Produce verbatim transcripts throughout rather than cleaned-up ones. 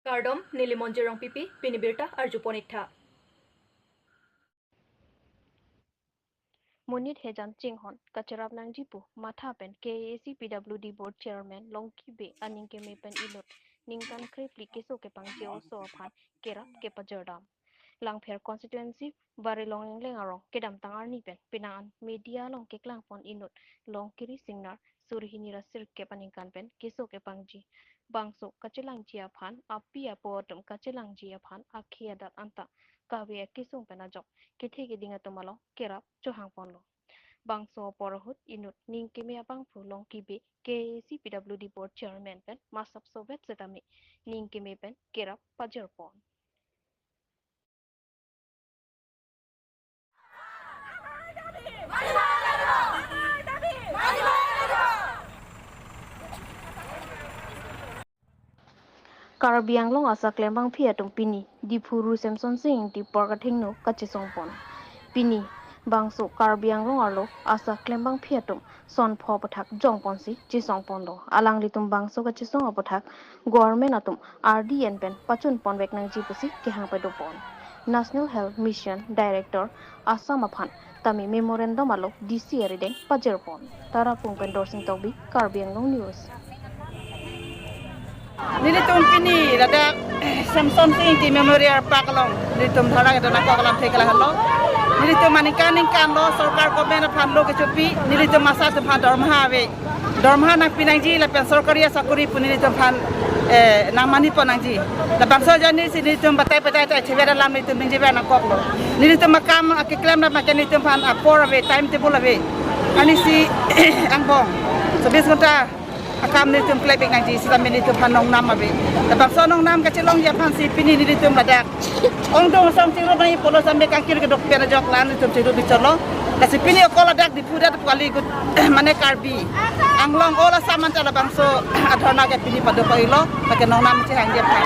Kardom, neli Monjir Rongpipi, pini birta arjupon ik tha. Monit hejan chinghon kacherap nangji pu matha pen K A A C P W D Board Chairman Longki Bey aning keme pen inut ningkan krephli keso kepangji oso aphan kerap kepajor dam. Langpher constituency Barilong Ingleng arong kedamtang arni pen penang an media along keklangpon inut Longkiri Singnar suri hini ra sirkep aningkan pen keso kepangji, bangso kachelangji aphan, api apo atum kachelangji aphan akhei adak anta kave akesung pen ajok kethe keding atum along kerap chohangponlo. Bangso apor ahut inut ning keme abangphu Longki Bey K A A C P W D Board Chairman pen masap sovet setame ning keme pen kerap pajorpon. Karbi Anglong asa klembangpi atum pini Diphu Ru Semsonsing Ingti apor kathengno kachesongpon. Pini bangso Karbi Anglong arlo asa klembangpi atum son pho aputhak jongponsi chesongponlo. Alanglitum bangso kachesong aputhak government atum R D N pen pachunponvek nangji pusi kehang padopon. National Health Mission Director Assam aphan tame memorandum alo D C arideng pajorpon. Tarapung pen Dorsing Tokbi, Karbi Anglong News. Nelitum pini ladak Semsonsing Ingti Memorial Park along nelitum dharna kedo nangkok alam thek lahelo. Nelitum aningkan ningkan lo sorkar government aphan lo kechopi, nelitum asa atum aphan dormaha ave. Dormaha nangpi nangji lapen sorkari asakori pu nelitum aphan, eh, nangmanipon nangji. Labangso ajoine si nelitum batai batai ta chever alam nelitum ningjever nangkoklo. Nelitum akam akeklem lam ke nelitum aphan apor ave, time table ave. Ani si angbong chobis ghonta akam nelitum klebek nangji, sitame nelitum aphan nongnam ave. Labangso nongnam kachelongji aphansi pini nelitum ladak ongdung asong chingrum nangji pulo sitame kangkir kedok pen ajok la nelitum chingrum bicholo. Lasi pini okol ladak Diphu det pu kali, good mane Karbi Anglong all Assam anta labangso adharna ke pini pado pailo, lake nongnam chehangji aphan.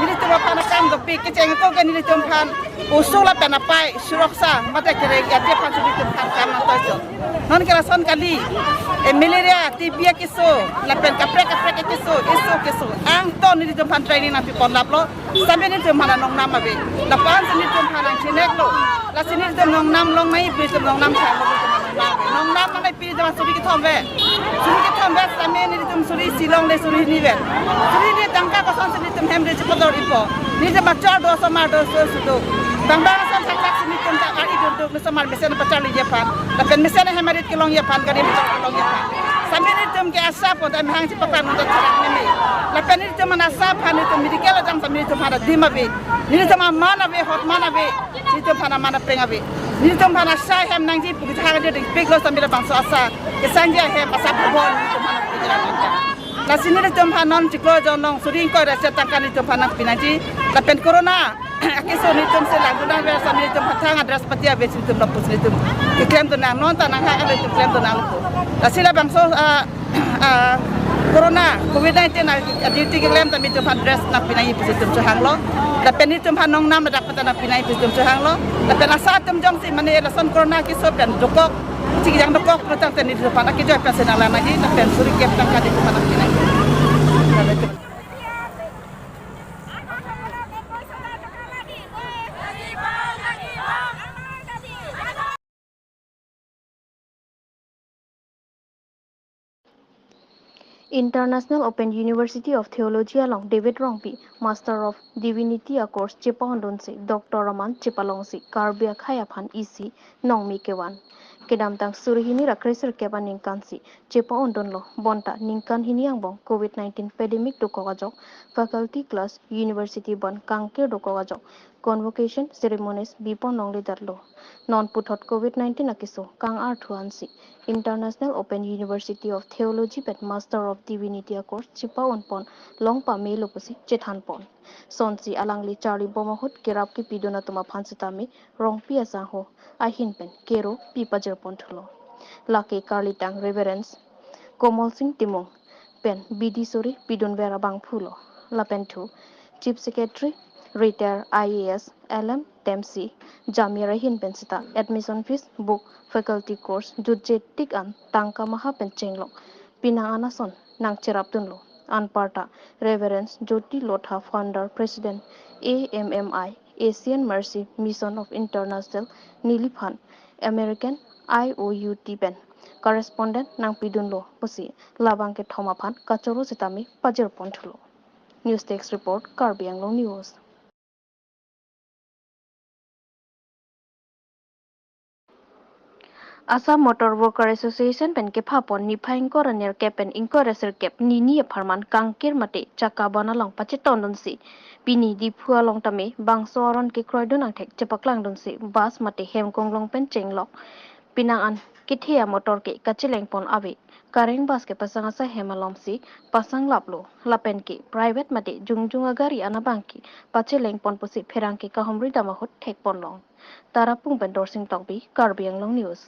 Nelitum aphan akam dopik kecheng ko ke nelitum aphan oso lapen apai suroksa mate kereng ya dia aphan nelitum aphan kam nangtoiso. Non ke lason kali, eh, malaria, T B akeso, lapen kaprek kaprek akeso, eso keso, angton nelitum aphan training nangpipon laplo. Sitame nelitum aphan nongnam ave. Lapuan si nelitum aphan nangchineklo. Lasi nelitum nongnam long nai, nelitum nongnam thang nelitum aphan nongnam ave. Nongnam nang nai pini jama suri kethom ave. Suri kethom ave, sitame nelitum suri isi longle, suri hini ave. Suri hini tangka kosonsi nelitum hem re chepodor ipo. Nelitum achor do, osomar do, so sudo. Bang bang ason thakthak si nelitum ta ari dunduk, osomar mesen pacharliji aphan. Lapen mesen hem arit kelongji aphan, gari motor kelongji aphan. Sitame nelitum ke asa pon ta mehang chepaklang nonta tharak meme. Lapen nelitum aphan asa aphan nelitum medical atum sitame nelitum aphan adim ave. Nelitum aman ave, hotman ave. Nelitum aphan aman apeng ave. Nelitum aphan asa hem nangji pu kethak ajo dikpiklo sitame labangso asa kesangji ahem asa bobon nelitum aphan nangpiklo. Lasi nelitum aphan non chiklo jon long suri ingkoi ra isi tangka nelitum aphan nangpi nangji. Lapen corona akeso nelitum si langdun nangver sitame nelitum aphan thang adress pati ave si nelitum lapusi nelitum keklemdun nang, non ta nanghak nelitum klemdun nangpo. Lasi labangso, ah, ah, corona covid nineteen a, a duty keklem ta nelitum aphan dress nangpi nangji pusi nelitum chohanglo. Lapen nelitum aphan nongnam ladak pata nangpi nangji pusi nelitum chohanglo. Lapen asa atum jongsi mane lason corona keso pen dokok, chikjang dokok pu tangte nelitum aphan akejoi pensi nanglang nangji, lapen suri kep tangka nelitum aphan nangpi nangji. International Open University of Theology along David Rongpi, Master of Divinity a course chepa-ondunsi, Doctor aman chepalongsi, Karbi akhei aphan isi nongmi kevan. Kedamtang suri hini ra kre sirkep aningkansi chepa-ondunlo, bonta ningkan hini angbong covid nineteen pandemic dokok ajok, faculty class, university bond kangkir dokok ajok, convocation ceremonies bipon longledetlo. Non puthot covid nineteen akeso kang-arthu ansi International Open University of Theology pen Master of Divinity a course chepa-onpon long pamelo pusi chethanpon. Sonsi alangli charlibom ahut kerap kepidun atum aphan sitame Rongpi asangho ahin pen kero pipajirponthulo. Lake karlitang Reverend Komol Sing Timung pen bidi suri pidunver abangphulo. Lapen thu Chief Secretary, Retired I A S, L M Temsi Jamir ahin pen sita admission fees, book, faculty course jutje tik an tangka maha pen chenglok pinang an ason nangcherapdunlo. Anparta Reverend Jyoti Lotha, Founder President A M M I, Asian Mercy Mission of International, neliphan American I O U T pen correspondent nangpidunlo pusi labang kethom aphan kachoro sitame pajirpon thulo. News Desk Report, Karbi Anglong News. Assam Motor Worker Association pen kephapon niphai ingkoi ra nerkep pen ingkoi ra sirkep nini apharman Kangkir mate Chakabon along pachetondunsi pini Diphu along tame bangso aron kekroidun angthek chepaklangdunsi bus mate hem konglong pen chenglok pinang an kethe amotor ke kachelengpon ave. Kareng bus ke pasang asai hem alomsi pasanglaplo, lapen ke private mate jongjong agari an abang ke pachelengpon pusi pherangke kahumri dam ahut thekponlong. Tarapung pen Dorsing Tokbi, Karbi Anglong News.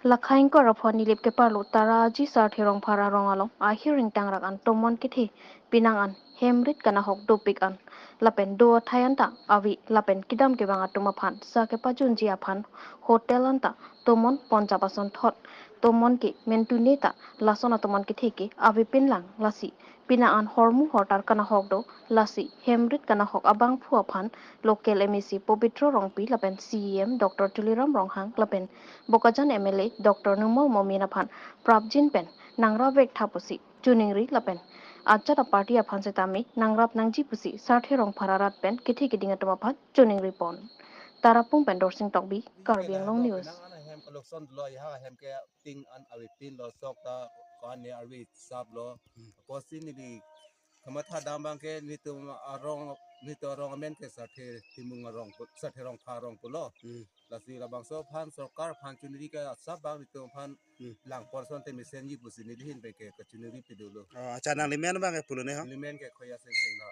Lakhai ingkoi ra pho Nilip keparlo Taraji Sarthe Rongphar arong along ahir ingtangrak an tomon kethe pinang an hemrit kanahok dopik an lapen do athai anta ave lapen kedam kevang atum aphan sa kepajunji aphan hotel anta tomon ponjap asonthot tomon ke mentune ta lason atomon kethe ke avepinlang, lasi pinang an hormu hortar kanahok do, lasi hemrit kanahok abangphu aphan local M A C Pobitro Rongpi lapen C E M Doctor Tuliram Ronghang lapen Bokajan M L A Doctor Numal Momin aphan prapjin pen nangrap vek tha pusi choningri lapen ajat aparty aphan setame nangrap nangji pusi Sarthe Rongphar arat pen kethe keding atum aphan choningripon. Tarapung pen Dorsing Tokbi, Karbi Anglong News. Pinang an hem collection lo, ya hem ke ting an avepinlo, sok ta ko-an ne arve saplo. Hmm. Apotsi neli kamatha dam abang ke netum arong, netum arong amen ke Sarthe Timung arong pu-, Sarthe Rongphar arong pulo. Hmm. Lasi labangso aphan sorkar aphan choningri ke asap abang netum aphan Hmm. langpon asonte mesenji pusi neli ahin pen ke kachoningri pidunlo. Oh, accha, nangli men abang ke pulo ne ho? Neli men ke Khoya Sing Sing lo.